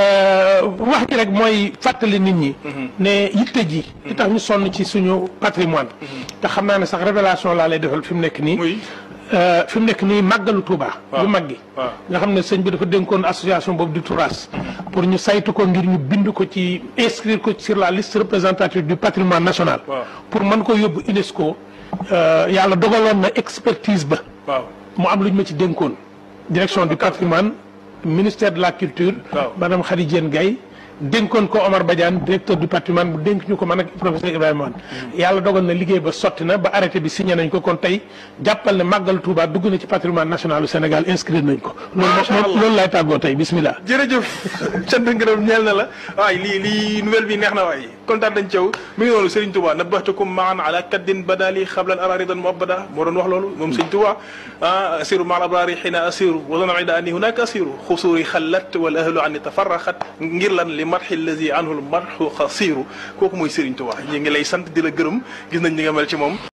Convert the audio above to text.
wax ji rek mooy fàttali nit ñi. ne yitte ji. li tax ñu sonn ci suñu patrimoine. te xam naa ne sax révélation laa lay defal fi mu nekk nii. fi mu nekk nii màggalu Touba. bu mag gi. nga xam ne sëñ bi dafa dénkoon association boobu di Touras. pour ñu saytu ko ngir ñu bind ko ci inscrire ko sur la liste représentative du patrimoine national. pour mën ko yóbbu UNESCO. yàlla dogaloon na expertise ba. mu am lu ñu ma ci dénkoon. direction du patrimoine ministère de la culture. madame Khady Diène Gaye dénkoon ko Omar Badiane directeur du patrimoine bu dénk ñu ko man ak professeur Ibrahima Wane. yàlla dogal na liggéey ba sotti na ba arrêté bi signé nañ ko kon tey jàppal ne màggal Touba dugg na ci patrimoine national du Sénégal inscrire nañ ko. loolu laay tàggoo tey bismillah. jërëjëf cant ngërëm ñeel na la waay lii nouvelle bi neex na waay kontaan nañ ci yow mi ngi noonu Serigne Touba nabbahtukum maan ala kaddin badali xablan araridan muabada moo doon wax loolu moom Serigne Touba asiru maa al abrari xiina asiru wa zana ida anni hunaka asiru xusuuri xallat wal ahlu anni tafarraxat ngir lan li marxi allazi anhu l marxu xasiru kooku mooy Serigne Touba ñi ngi lay sant di la gërëm gis nañ ni nga mel ci moom